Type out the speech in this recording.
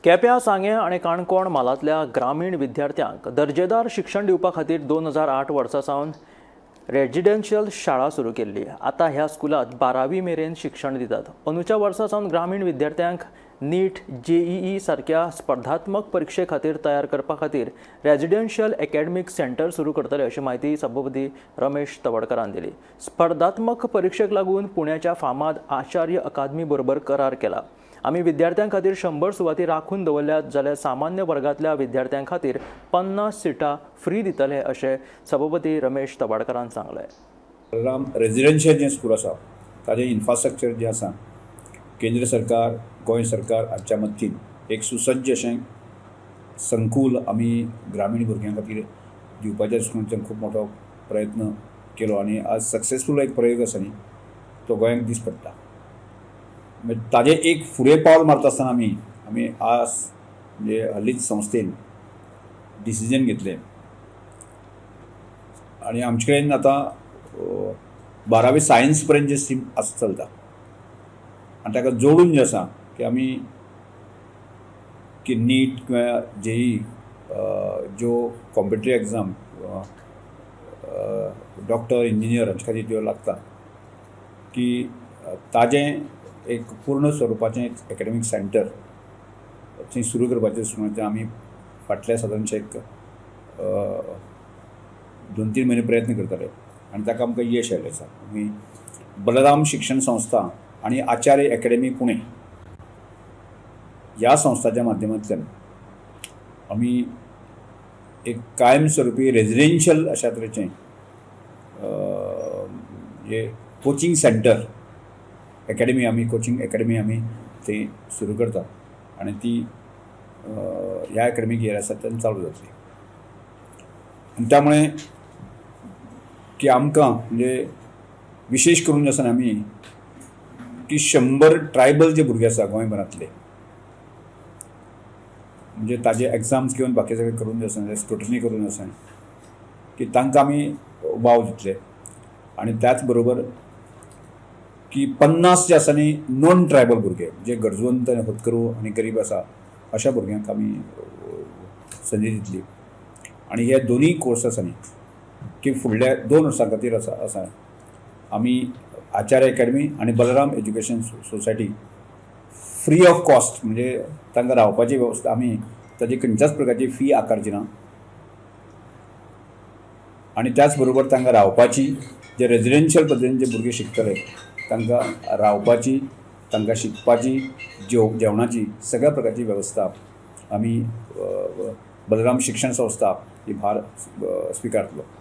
केप्यां, सांगें आनी काणकोण म्हालांतल्या ग्रामीण विद्यार्थ्यांक दर्जेदार शिक्षण दिवपा खातीर 2008 वर्सा सावन रेजिडेन्शियल शाळा सुरू केल्ली. आतां ह्या स्कुलांत 12वी मेरेन शिक्षण दितात. अंदूच्या वर्सा सावन ग्रामीण विद्यार्थ्यांक नीट, जेईई सारक्या स्पर्धात्मक परिक्षे खातीर तयार करपा खातीर रेजिडेन्शियल एकॅडमीक सेंटर सुरू करतले, अशी म्हायती सभापती रमेश तवडकारान दिली. स्पर्धात्मक परिक्षेक लागून पुण्याच्या फामाद आचार्य अकादमी बरोबर करार केला. आमी विद्यार्थ्यां खातीर 100 सुवाती राखून दवरल्यात, जाल्यार सामान्य वर्गांतल्या विद्यार्थ्यां खातीर 50 सिटां फ्री दितले, अशें सभापती रमेश तवाडकारान सांगलें. बलराम रेजिडेन्शियल जें स्कूल आसा, ताजें इन्फ्रास्ट्रक्चर जें आसा, केंद्र सरकार, गोंय सरकार हांच्या मदतीन एक सुसज्ज अशें संकूल आमी ग्रामीण भुरग्यां खातीर दिवपाच्या दृश्टीकोनांतल्यान खूब मोठो प्रयत्न केलो आनी आज सक्सेसफूल एक प्रयोग आसा न्ही, तो गोंयांक दीस पडटा. मागीर ताजें एक फुडें पावल मारता आसतना आमी आज म्हणजे हल्लीच संस्थेन डिसिजन घेतलें आनी आमचे कडेन आतां 12वी सायन्स पर्यंत जे स्ट्रीम आसा चलता आनी ताका जोडून जें आसा की आमी की नीट किंवा जेई ज्यो कॉम्पिटिटीव एग्जाम डॉक्टर, इंजिनियर हांचे खातीर त्यो लागता की ताजें एक पूर्ण स्वरुपाचें एकाडेमीक सेंटर थंय सुरू करपाचें दृश्टीकोनांतल्यान आमी फाटल्या सादारणशे एक 2-3 म्हयने प्रयत्न करताले आनी ताका आमकां यश आयलें आसा. आमी बलराम शिक्षण संस्था आनी आचार्य एकेडमी पुणे ह्या संस्थाच्या माध्यमांतल्यान आमी एक कायम स्वरुपी रेजिडेन्शियल अशा तरेचें म्हणजे कोचिंग सेंटर एकेडमी आमी, कोचिंग एकेडमी आमी थंय सुरू करतात आनी ती ह्या एकेडमीक इयर आसा तेन्ना चालू जातली. आनी त्यामुळे की आमकां म्हणजे विशेश करून आसा आमी की 100 ट्रायबल जे भुरगे आसा गोंयभरांतले, म्हणजे ताजे एग्जाम्स घेवन बाकी सगळें करून जे आसा, स्क्रुटनी करून आसा की तांकां आमी वाव दितले. आनी त्याच बरोबर की 50 जे आसा न्ही नॉन ट्रायबल भुरगे, जे गरजवंत आनी होतकरू आनी गरीब आसा, अशा भुरग्यांक आमी संदी दितली. आनी हे दोनूय कोर्स आसा न्ही की फुडल्या 2 वर्सां खातीर आसा. आमी आचार्य एकेडमी आनी Balram education society free of cost, म्हणजे तांकां रावपाची वेवस्था आमी ताजी खंयच्याच प्रकारची फी आकारची ना आनी त्याच बरोबर तांकां रावपाची, जे रेजिडेन्शियल पद्दतीन जे भुरगे शिकतले तांकां रावपाची, तांकां शिकपाची, जेवणाची सगळ्या प्रकारची वेवस्था आमी बलराम शिक्षण संस्था ही भार स्विकारतलो.